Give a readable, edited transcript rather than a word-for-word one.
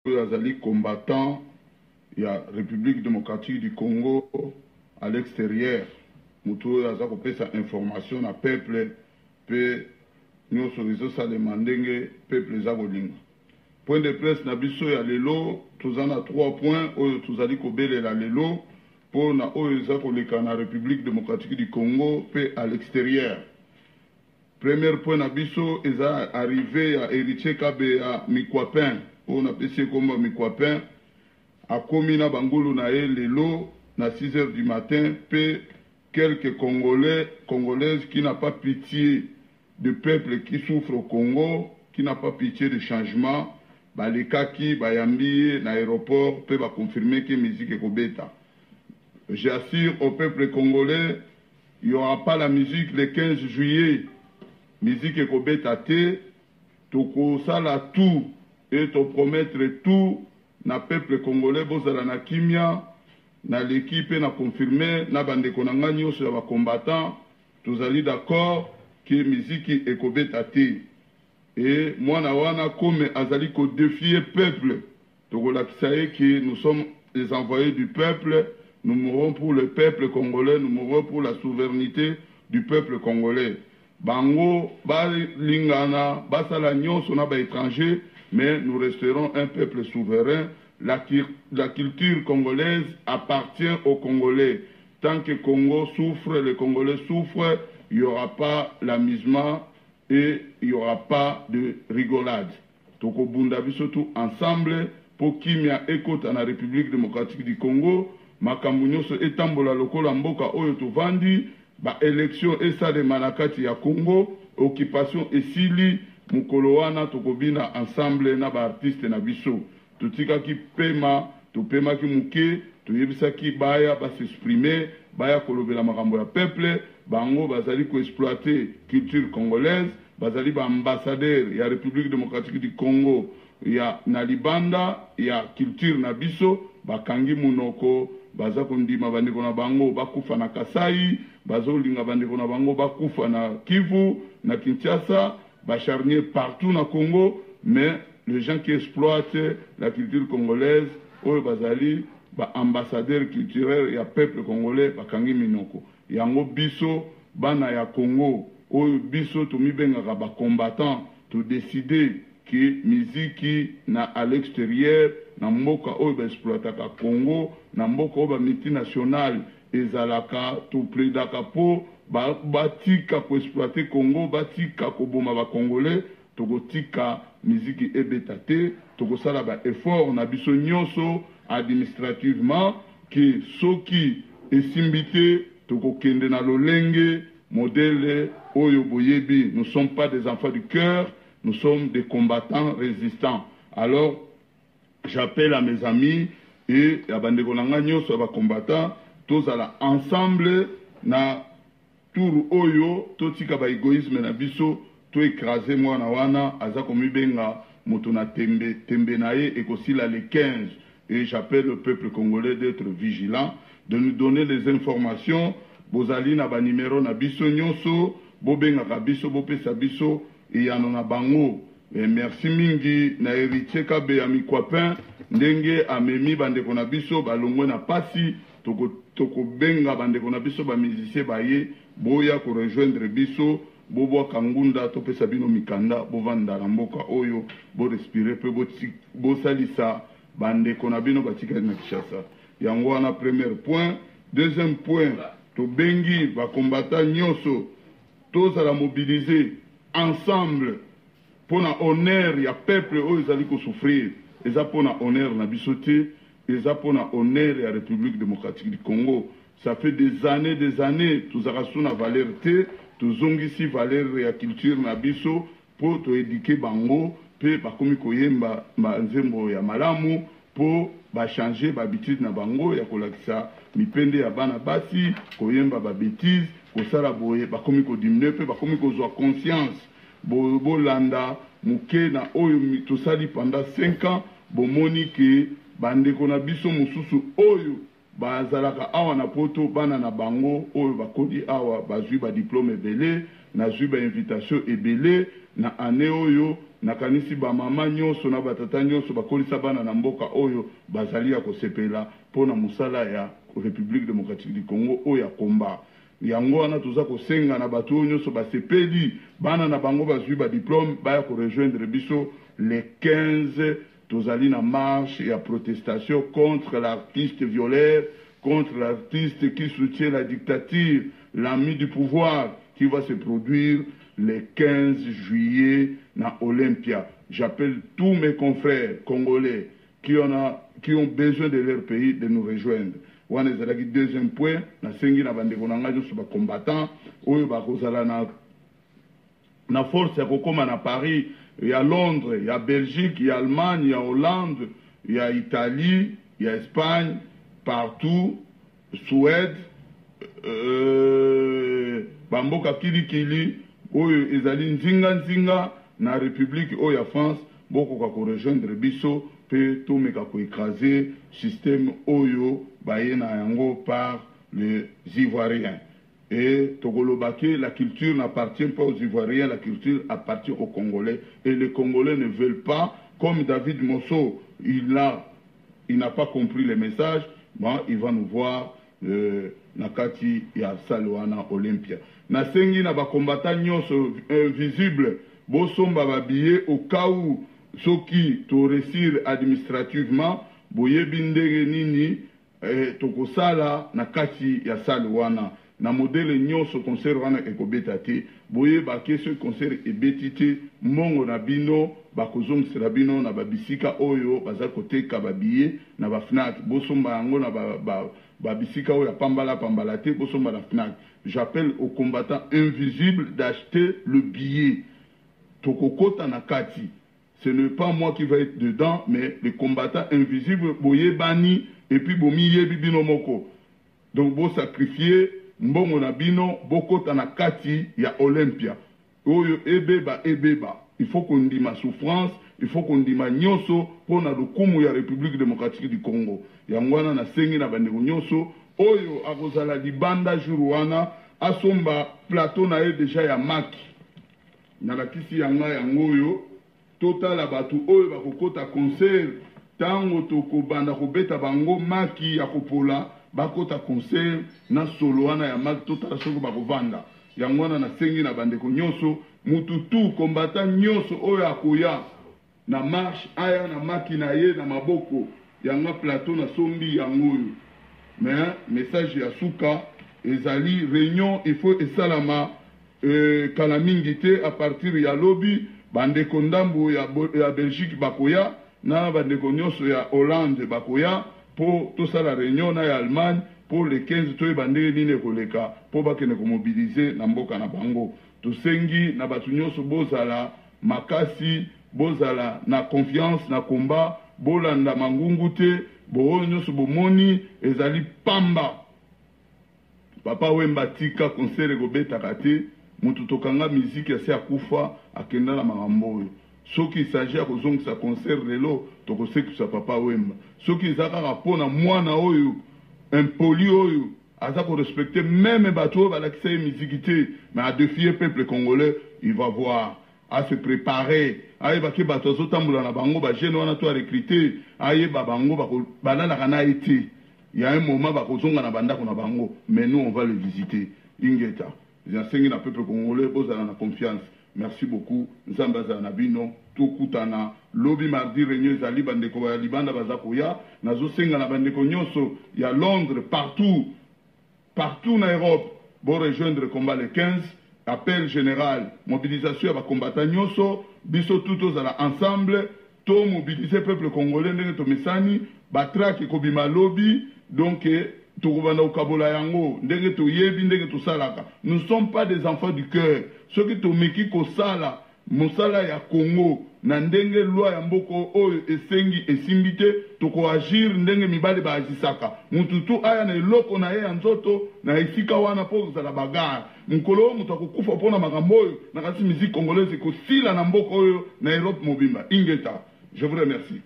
Oyo azali combattant ya Republique democratique du Congo à l'exterieur, moto oyo aza kopesa information na peuple pe nionso ezosalema ndenge peuple eza kolinga. Point de presse na biso ya lelo, toza na trois points oyo tozali kobelela lelo po na oyo eza koleka na Republique democratique du Congo pe à l'exterieur. Premier point na biso eza arrivee ya Heritier Kabeya Mikwapin oyo napesi ye kombo ya Mikwapin akomi na ba ngulu na ye lelo na 6 heures du matin pe quelques congolais congolaises qui n'a pas pitie de peuple qui souffre au Congo qui n'a pas pitie de changement balekaki bayambi ye na aeroport pe ba confirmer ke musique ekobeta. J'assure au peuple congolais Il y aura pas la musique le 15 juillet musique ekobeta te tokosala tout et to promettre tout na peuple congolais bozala na kimia naleki pe na confirme na ba ndeko na ngai nioso ya ba combattants tozali d'accord que miziki ekobeta te et mwana wana comme azali ko defier peuple Tokolakisa ye que nous sommes les envoyes du peuple, nous mourons pour le peuple congolais, nous mourons pour la souverainete du peuple congolais. Bango balingana, basala nionso na ba etrangers, mais nous resterons un peuple souverain, la la culture congolaise appartient aux congolais, tant que Congo souffre, les congolais souffrent, il y aura pas l'amusement et il y aura pas de rigolade. Toko bunda biso tout ensemble po kimia ekota na Republique democratique du Congo, makambu nioso etambola lokola mboka oyo tovandi, ba elections esalema na kati ya Congo, occupation esili, mukolo wana tokobina ensemble na ba artistes na biso. Totikaki pema, topemaki muke, toyebisaki baya ba s'exprimer, baya kolobela makambo ya peuple, bango bazali ko exploiter culture congolaise, Bazali ba ambassadeurs ya Republique democratique du Congo ya na libanda ya culture na biso, bakangi munoko, baza kondima bandeko na bango bakufa na Kasai, bazolinga bandeko na bango bakufa na Kivu, na Kinshasa, ba charniers partout na Congo, mais les gens qui exploitent la culture congolaise oyo bazali ba ambassadeurs culturels ya peuple congolais bakangi minoko. Yango biso bana ya Congo oyo biso tomibengaka ba combattants to decider que miziki na à l'exterieur na mboka oyo ba exploitaka Congo na mboka oyo ba multinationales ezalaka to plaidaka po ba batika ko exploiter Congo batika koboma ba congolais tokotika miziki ebeta te tokosala ba efforts na biso nyoso administrativement que soki esimbi te tokokende na lolenge modele oyo boyebi nous sommes pas des enfants du coeur nous sommes des combattants resistants alors j'appelle à mes amis et ya bandeko na ngai nyoso ya ba combattants tozala ensemble na Tour oyo totika ba egoisme na biso to ecraser mwana wana aza komibenga moto na tembe, tembe na ye ekosila le 15 et j'appelle le peuple congolais d'etre vigilant, de nous donner les informations, bozali na ba numero na biso nyoso, bobengaka biso bopesa biso eyano na bango. Et merci mingi na Heritier Kabeya Mikwapin ndenge amemi bandeko na biso balongwe na pasi. Toko toko benga ba ndeko na biso ba musiciens baye boya ko rejoindre biso bo bwaka ngunda to pesa bino mikanda bo vanda na mboka oyo bo respirer pe bo salisa ba ndeko na bino ba tikali na Kinshasa yango wana première point deuxième point to bengi ba combattants nioso tozala mobiliser ensemble Pona honneur ya peuple oyo ezali ko souffrir eza pona honneur na biso te eza pona honneur ya Republique democratique du Congo ça fait des annees des annees tozalaka su na valeur te tozongisi valeur ya culture na biso po to eduquer bango pe bakomi koyemba ba nzembo ya malamu po ba changer ba habitude na bango ya kolakisa mipende ya bana basi koyemba ba betises kosala boye bakomi ko diminuer pe bakomi kozua conscience Bo bolanda muke na oyo tosali pendant 5 ans bomoni que ba ndeko na biso mosusu oyo bazalaka awa na poto bana na bango oyo bakoli awa bazui ba diplomes ebele. Nazwi ba invitation ebele na annee oyo. Nakanisi ba mama nyonso na ba tata nyonso bakolisa bana na mboka oyo bazali ya kosepela mpo na mosala ya Republique democratique du Congo oyo ya combat. Yango wana toza kosenga na bato oyo nyonso basepeli bana na bango bazwi ba diplome baya ko rejoindre biso le 15. Tozali na marche ya protestation contre l'artiste violeur, contre l'artiste qui soutient la dictature, l'ami du pouvoir qui va se produire le 15 juillet na Olympia. J'appelle tous mes confrères congolais qui ont besoin de leur pays de nous rejoindre. Wana ezalaki deuxième point. Nasengi na bandeko na ngai nyonso ba combattant oyo bakozala na force ya kokóma na Paris, ya Londres, ya Belgique, ya Allemagne, ya Hollande, ya Italie, ya Espagne, partout, Suède, bamboka kilikili oyo ezali nzinga-nzinga na République oyo ya France, bokoka korejoindre biso mpe tomeka koécraser système oyo baye na yango par les Ivoiriens. Et tokoloba ke la culture n'appartient pas aux Ivoiriens, la culture appartient aux Congolais. Et les Congolais ne veulent pas, comme David Mosso, il n'a pas compris le message, bon, il va nous voir na kati ya salle wana Olympia. Nasengi na bacombattant nyonso invisible bosomba babillet au cas où soki toréussir administrativement, boyebi ndenge nini tokosala na kati ya salle wana. Na modèle nyonso concert wana ekobeta te, boyeba ke soki concert ebeti te, mbongo na bino bakozongisela bino na babisika oyo baza koteka babillet na baFnac. Bosomba yango na babisika oyo ya pambala pambala te, bosomba na Fnac. J'appelle aux combattants invisibles d'acheter le billet. Tokokota na kati, ce n'est pas moi qui va être dedans, mais les combattants invisibles boyebani et puis bomiyebi bino moko. Donc bosacrifier mbongo na bino, bokota na kati ya Olympia. Oyo ebeba ebeba, il faut kondima souffrance, il faut kondima nyonso mpo na lokumu ya République démocratique du Congo. Yango wana nasengi na bandeko nyonso oyo akozala libanda jour wana asomba plateau na ye déjà ya maki. Nalakisi yanga yango oyo. Totala bato oyo bakokota concert. Ntango tokobanda kobeta bango maki ya kopola, bakota concert na solo wana ya maki, totala soki bakovanda. Yango wana nasengi na bandeko nyonso, mutu tu combattant nyonso oyo akoya na marche aya na maki na ye na maboko. Yanga plateau nasombi yango oyo. Mais message ya suka ezali réunion, il faut esalama kala mingi te, à partir ya lobi. Bandeko ndambo ya Belgique bakoya na bandeko nyonso ya Hollande bakoya mpo tosala réunion na ya Allemagne mpo le 15 toyeba ndenge nini ekoleka mpo bakende komobiliser na mboka na bango. Tosengi na bato nyonso bozala makasi, bozala na confiance na combat, bolanda mangungu te. Booyo nyonso bomoni ezali pamba. Papa Wemba tika concert ekobetaka te. Motu tokanga miziki asi akufa, akenda na makambo oyo. Soki s'agit ya kozongisa concert lelo, tokosekisa Papa Wemba. Soki eza kaka mpona mwana oyo impoli oyo aza korespecter même bato oyo balakisa ye miziki te, mais adéfier peuple congolais, il va voir à se préparer. Ayeba ke bato azotambola na bango, bajeune wana to arecruter, ayeba bango balalaka na ye te. Il y a un moment bakozonga na bandako na bango, mais nous, on va le visiter. Ingeta. Nasengi na peuple congolais bozala na confiance. Merci beaucoup, Nzambe azala na bino. Tokutana lobi mardi, réunion ezali, bandeko ya libanda baza koya. Nazosenga na bandeko nyonso ya Londres, partout partout na Europe, borejoindre combat le 15. Appel général, mobilisation ya bacombattant nyonso, biso tu tozala ensemble, tomobiliser peuple congolais ndenge tomesani. Batract ekobima lobi, donc tokobanda kokabola yango ndenge toyebi ndenge tosalaka. Nous sommes pas des enfants du cœur. Soki tomeki kosala mosala ya Congo na ndenge loi ya mboka oyo esengi esimbi te, tokoagir ndenge mibali baagisaka. Mutu tu aya na eloko na ye ya nzoto na esika wana mpo kozala bagarre. Mokolo oyo moto akokufa mpona makambo oyo, na kasi musique congolaise ekosila na mboka oyo, na Europe mobimba. Ingeta, je vous remercie.